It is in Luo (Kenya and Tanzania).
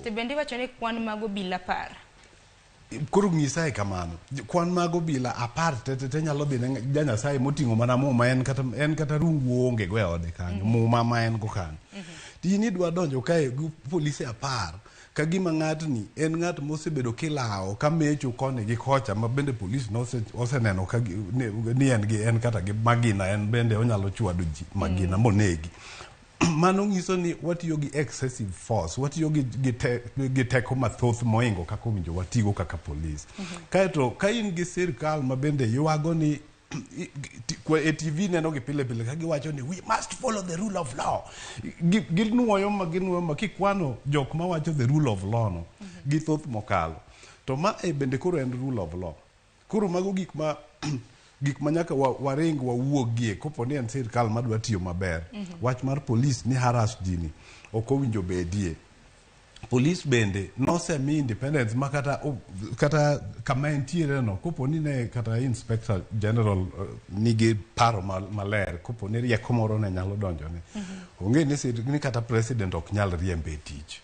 To bende iwacho ni kwan mag obila 10. Koro nyisae kamano. Kwan mag obila 10 te te te nyalo dhi ne ja Nyasaye moting'o mana muma en kata en kata rungu oonge go e ode kanyo. Muma ma en go kanyo. To in idwa donjo kae gi polise 10 ka gima ng'atni en ng'at mosebedo kilawo ka mecho koni gi kocha ma bende polis nose oseneno ka gi, ni, ni en gi en kata gi magina en bende onyalo chwado ji magina monegi. Mano nyiso ni watiyo gi excessive force, watiyo gi, gi, te, gi teko mathoth moingo kaka owinjo watigo kaka polis. Kaeto ka in gi sirkal ma bende ywago ni e TV neno gi pile pile ka giwacho ni we must follow the rule of law. Ginuoyo ma ginuoyo ma kikwano jok mawacho the rule of law no gi thoth mokalo. To ma e bende koro en rule of law. Koro mago gik ma gik ma nyaka wa, waring wawuogie kopo ni en sirkal madwa tiyo maber. Wach mar polis ni harass ji ni ok owinjo bedie. Polis bende nosemi independence ma kata, kata kama entiere no kopo ni ne kata inspector general nigi paro maler kopo ni rieko moro ne nyalo donjone. Onge ni, ni kata president ok nyal riembe e tich.